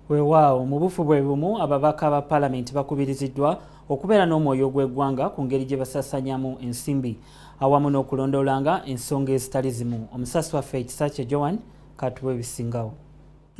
Weewaawo, mu bufu bwe bumu, ababaka ba Paalamenti bakubiriziddwa okubeera n'omwoyo gw'eggwanga ku ngeri gye basaasaanyamu ensimbi awamu n'okulondoolanga ensonga ezitali zimu. Omusasi waffe Ekisakye Joan katuwa ebisingawo.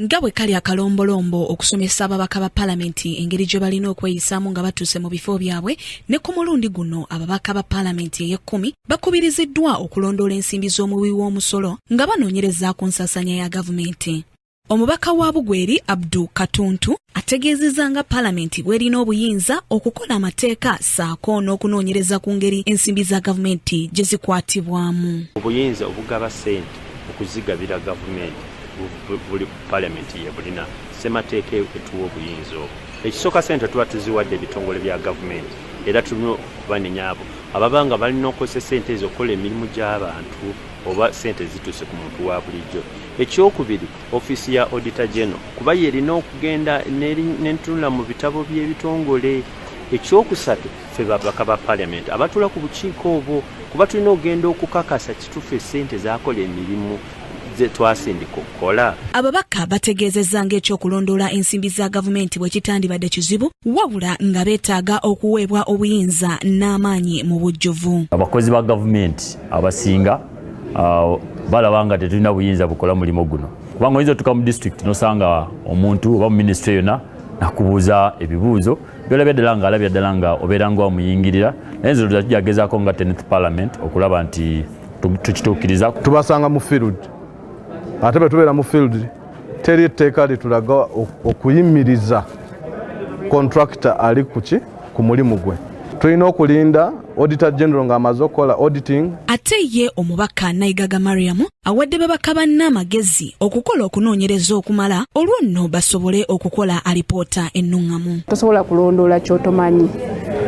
Nga bwe kali akalombolombo okusomesa ababaka ba Paalamenti engeri gye balina okweyisaamu nga batuuse mu bifo byabwe, ne ku mulundi guno ababaka ba Paalamenti ey'ekkumi bakubiriziddwa okulondoola ensimbi z'omuwi w'omusolo nga banoonyereza ku nsaasaanya ya gavumenti. Omubaka wa Bugweri, Abdu Katuntu, ategeezezza nga Paalamenti bw'erina obuyinza okukola amateeka ssaako n'okunoonyereza ku ngeri ensimbi za gavumenti gye zikwatibwamu. Obuyinza obugaba ssente, okuzigabira gavumenti, buli Paalamenti ye bulina. Ssemateeka etuwa obuyinza obwo. Ekisooka, ssente tuba tuziwadde ebitongole bya gavumenti, era tulina okubanenya abo ababa nga balina okukozesa ssente ezo okukola emirimu gy'abantu oba ssente zituuse ku muntu wa bulijjo. Ekyokubiri, ofiisi ya Auditor General, kuba yerina okugenda nentunula mu bitabo by'ebitongole. Ekyokusatu, ffe babaka ba Parliament abatula ku bukiiko obwo, kuba tulina okugenda okukakasa kituufu essente zakola emirimu twasindika okukola. Ababaka bategeezezza ng'ekyokulondoola ensimbi za gavumenti bwe kitandibadde kizibu, wabula nga beetaaga okuweebwa obuyinza n'amaanyi mu bujjuvu. Abakozi ba gavumenti abasinga balaba nga tetulina buyinza bukola mulimu guno, kubanga oyinza otuuka mu disitulikiti nosanga omuntu oba mu minisitule yonna nakubuuza ebibuuzo byolabya ddala nga alabya ddala nga obeera nga wamuyingirira. Naye nze tujagezaako nga 10th Parliament okulaba nti tukituukiriza. Tubasanga mu field, ate bwe tubeera mu field teri etteeka litulaga okuyimiriza contractor ali kuki ku mulimu gwe. Tulina okulinda Auditor General ng'amaze okukola auditing. Ate ye omubaka Naigaga Mariam awadde babaka banne amagezi okukola okunoonyereza okumala, olwo nno basobole okukola alipoota ennuŋŋamu. Tosobola kulondoola kyotomanyi,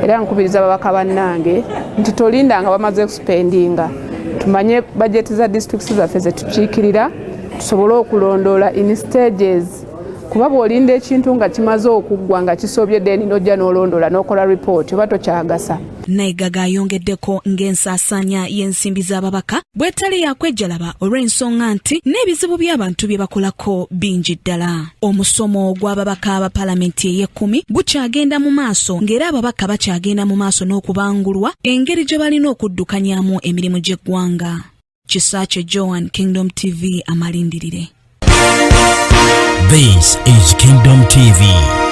era nkubiriza babaka bannange nti tolinda nga bamaze okusipendinga. Tumanye bajeti za disitulikiti zaffe zetukiikirira, tusobole okulondoola in stages, kuba bw'olinda ekintu nga kimaze okuggwa, nga kisobye, then nojja n'olondoola n'okola ripooti, oba tokyagasa. Naigaga ayongeddeko ng'ensaasaanya y'ensimbi z'ababaka bw'etali yakwejjalaba, olw'ensonga nti n'ebizibu by'abantu bye bakolako bingi ddala. Omusomo gw'ababaka ba Paalamenti ey'ekkumi gukyagenda mu maaso, ng'era ababaka bakyagenda mu maaso n'okubangulwa engeri gye balina okuddukanyamu emirimu gy'eggwanga. Kisaakye Joan, Kingdom TV, amalindirire. This is Kingdom TV.